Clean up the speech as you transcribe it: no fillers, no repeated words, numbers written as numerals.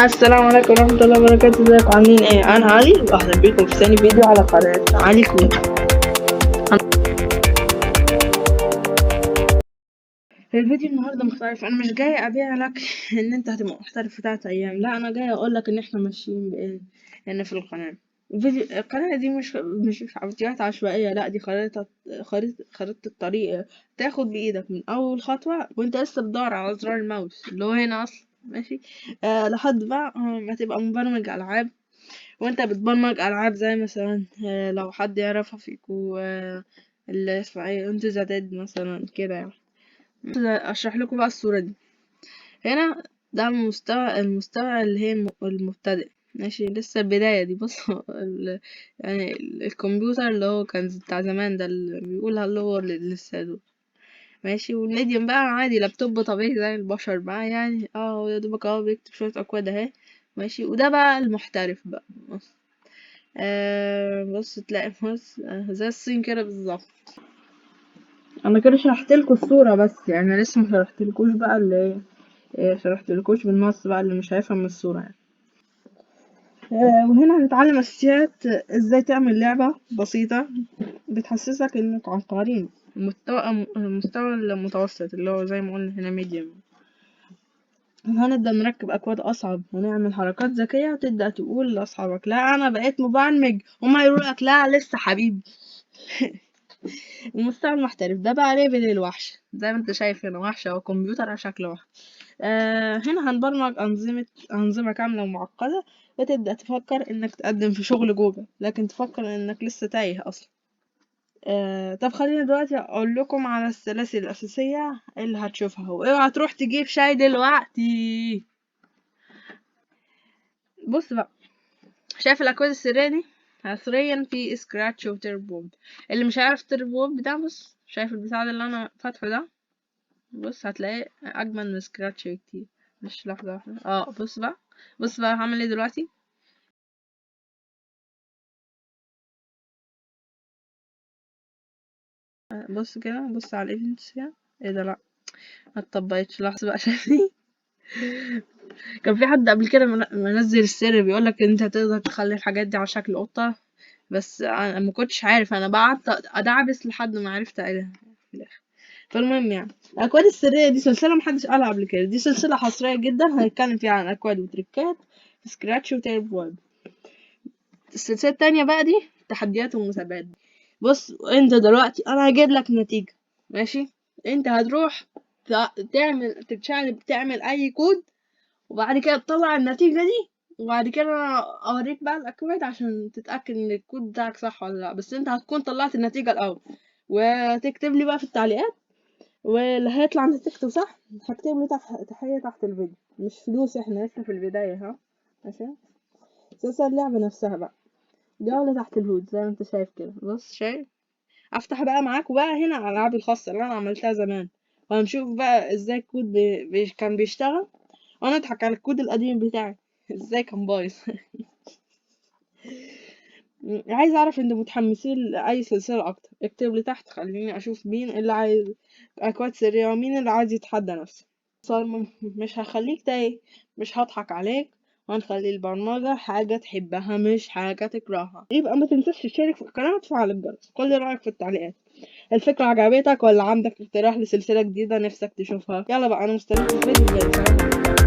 السلام عليكم ورحمة الله وبركاته. ازيكم عاملين ايه؟ انا علي واهلا بيكم في ثاني فيديو على قناة علي كود. الفيديو النهارده مختلف، انا مش جاي ابيع لك ان انت هتبقى محترف في 3 ايام، لا انا جاي اقول لك ان احنا ماشيين بايه هنا في القناة. الفيديو القناة دي مش فيديوهات عشوائية، لا دي خريطة الطريق، تاخد بايدك من اول خطوة وانت لسه بتدور على زرار الماوس اللي هو هنا اصلا، ماشي، لحد بقى ما تبقى مبرمج العاب. وانت بتبرمج العاب زي مثلا لو حد يعرفها فيكو، اللي اسمها ايه، Into the Dead مثلا كده يعني. اشرح لكم بقى الصورة دي. هنا ده المستوى اللي هي المبتدئ، ماشي، لسه البداية دي. بص يعني الكمبيوتر اللي هو كان بتاع زمان ده اللي بيقول hello world لسه ده، ماشي. وال medium بقى عادي لابتوب طبيعي زي البشر بقى يعني، هو يا دوبك بيكتب شوية أكواد اهي، ماشي. وده بقى المحترف بقى، بص، بص تلاقي بص، زي الصين كده بالظبط. انا كده شرحت لكم الصورة بس، يعني لسه ما شرحتلكوش بقى اللي هي، شرحتلكوش بالنص بقى اللي مش هيفهم من الصورة يعني. وهنا هنتعلم اساسيات ازاي تعمل لعبة بسيطة بتحسسك انك عبقري، المستوى المتوسط اللي هو زي ما قلنا هنا ميديوم. وهنبدأ نركب أكواد أصعب ونعمل حركات ذكية، وتبدأ تقول لأصحابك لا أنا بقيت مبرمج، هما يقولوا لك لا لسه حبيبي. المستوى المحترف ده بقى level الوحش، زي ما انت شايف هنا وحش أو كمبيوتر على شكل وحش. هنا هنبرمج أنظمة كاملة ومعقدة، وتبدأ تفكر إنك تقدم في شغل جوجل، لكن تفكر إنك لسه تايه أصلا. طب خلينا دلوقتي أقول لكم على السلاسل الأساسية اللي هتشوفها، واوعى تروح تجيب شاي دلوقتي. بص بقى، شايف الأكواد السرية دي؟ حصريا في Scratch و Turbo. اللي مش عارف تربو ده، بص شايف البتاع ده اللي أنا فاتحه ده، بص هتلاقيه أجمل من Scratch بكتير. مش لحظة واحدة، بص بقى، بص بقى هعمل ايه دلوقتي. بص كده، بص على ال events كده، ايه ده؟ لا ما اتطبقتش. لحظة بقى، شايفني؟ كان في حد قبل كده منزل السر بيقولك انت تقدر تخلي الحاجات دي على شكل قطة، بس انا ما كنتش عارف، انا قعدت ادعبس لحد ما عرفت اقلها في الاخر. فالمهم الاكواد السرية دي سلسلة محدش قالها قبل كده، دي سلسلة حصرية جدا هنتكلم فيها عن اكواد وتريكات في Scratch وتربو ويب. السلسلة التانية بقى دي تحديات ومسابقات. بص انت دلوقتي انا هجيب لك نتيجة، ماشي، انت هتروح تتشقلب، تعمل اي كود، وبعد كده تطلع النتيجة دي، وبعد كده انا اوريك بقى الاكواد عشان تتأكد ان الكود بتاعك صح ولا لا. بس انت هتكون طلعت النتيجة الاول، وتكتب لي بقى في التعليقات، واللي هيطلع نتيجته صح هكتب له تحية تحت الفيديو. مش فلوس، احنا لسه في البداية، ها ماشي. سلسلة اللعبة نفسها بقى جولة تحت الهود زي ما انت شايف كده، بص شايف. افتح بقى معاكم بقى هنا على الالعاب الخاصة اللي انا عملتها زمان، وهنشوف بقى ازاي الكود كان بيشتغل، وانا اضحك على الكود القديم بتاعي ازاي كان بايظ. عايز اعرف انتوا متحمسين لاي سلسلة اكتر، اكتب لي تحت، خليني اشوف مين اللي عايز اكواد سرية ومين اللي عايز يتحدى نفسه. صار مش هخليك تايه، مش هضحك عليك، وهنخلي البرمجة حاجة تحبها مش حاجة تكرهها. يبقى ما تنساش تشترك في القناة وتفعل الجرس. قول لي رأيك في التعليقات، الفكرة عجبتك ولا عندك اقتراح لسلسلة جديدة نفسك تشوفها؟ يلا بقى، أنا مستنيك في الفيديو الجاي. سلام.